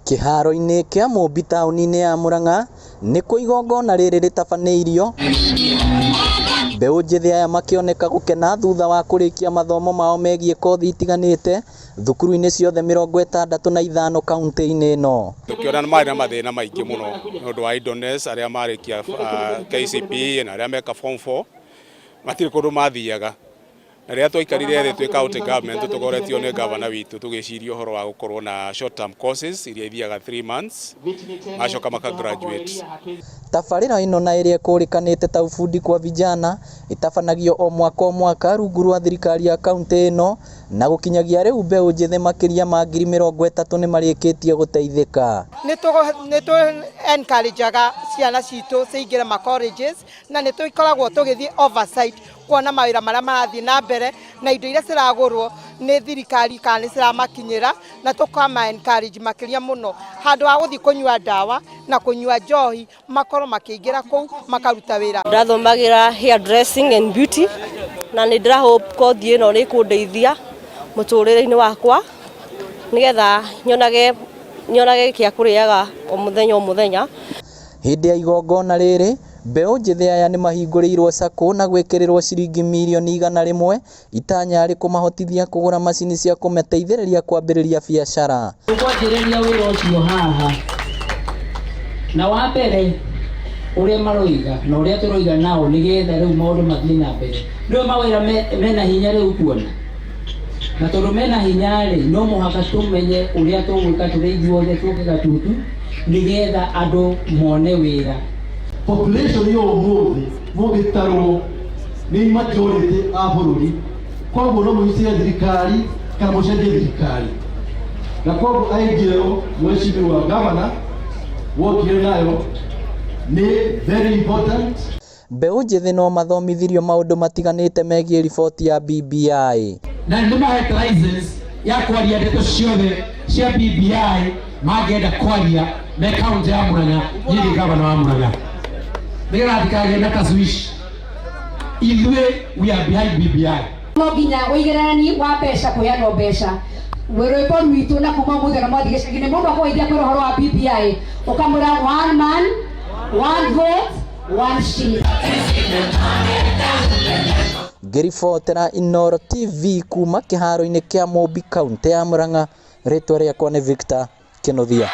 Kĩharo-inĩ kĩa Mũmbi taũni-inĩ ya Murang'a nĩkuo igongona rĩrĩ rĩtabanĩirio, mbeũ njĩthĩ aya makĩoneka gũkena thutha wa kũrĩkia mathomo mao megiĩ kothi itiganĩte thukuru-inĩ ciothe 65 kauntĩ-inĩ ĩno. Tũkĩona marĩ na mathĩna maingĩ mũno nĩ ũndũ wa idleness, arĩa marĩkia KCPE na arĩa meka form 4 matirĩ kũndũ mathiaga. Na rĩrĩa twaikarire thĩ twĩ county government tũtongoretio nĩ gavana witũ tũgĩciria ũhoro wa gũkorwo na short term courses iria ithiaga 3 months magacoka maka graduate. Tabarĩra ĩno na ĩrĩa ĩkũrĩkanĩte ta Ufundi kwa Vijana ĩtabanagio o mwaka o mwaka rungu rwa thirikari ya kauntĩ ĩno na gũkinyagia rĩu mbeũ njĩthĩ makĩria ma 30,000 nĩmarĩkĩtie gũteithĩka. Nĩ tũ encourage-aga ciana citũ cingĩre ma colleges na nĩ tũkoragwo tũgĩthiĩ oversight kuona mawĩra marĩa marathiĩ na mbere na indo iria ciragũrwo nĩ thirikari kana nĩ ciramakinyĩra, na tũkama encourage makĩria mũno handũ ha gũthiĩ kũnyua ndawa na kũnyua njohi, makorwo makĩingĩra kũu makaruta wĩra. Ndathomagĩra hair dressing and beauty na nĩ ndĩra hope kothi ĩno nĩ ĩkũndeithia mũtũrĩre-inĩ wakwa nĩgetha nyonage nyonage gĩa kũrĩaga o mũthenya o mũthenya. Hĩndĩ ya igongona rĩrĩ, mbeũ njĩthĩ aya nĩmahingũrĩirwo sacco na gwĩkĩrĩrwo ciringi mirioni 100 itanya arĩ kũmahotithia kũgũra macini cia kũmateithĩrĩria kwambĩrĩria biacara. Tũkwanjĩrĩria wĩra ũcio haha na wa mbere ũrĩa maroiga na ũrĩa tũroiga nao nĩgetha rĩu maũndũ mathiĩ na mbere. Nĩwe mawĩra mena hinya rĩu kuona na tondũ mena hinya rĩ, no mũhaka tũmenye ũrĩa tũgwĩka tũrĩ ithuothe tũke Gatutu nĩgetha andũ mone wĩra. Population ya ũmũthĩ mũngĩtarwo nĩ majority a bũrũri, koguo no mũnyitĩre thirikari kana mũcenjie thirikari, na koguo idea ĩyo mheshimiwa gavana wokire nayo nĩ very important. Mbeũ njĩthĩ no mathomithirio maũndũ matiganĩte megiĩ riboti ya BBI. Na nĩ mahete license ya kwaria ndeto ciothe cia BBI mangĩenda kwaria me kaunti ya Murang'a. Niĩ ndĩ gavana wa Murang'a, nĩgetha ndikagĩe na tashwishi. Ithuĩ we are behind BBI. No nginya ũigananani wa mbeca kũheanwo mbeca rwĩmbo rwitũ na kuma ũmũthĩ na mwathiĩ gĩcagi-inĩ mũndũ akũgeithia kwĩra ũhoro wa BBI ũkamwĩra one man, one vote, one shilling. Ngĩribotera Inooro TV kuma kĩharo-inĩ kĩa Mũmbi, kaũntĩ ya Murang'a, rĩtwa rĩakwa nĩ Victor Kĩnuthia.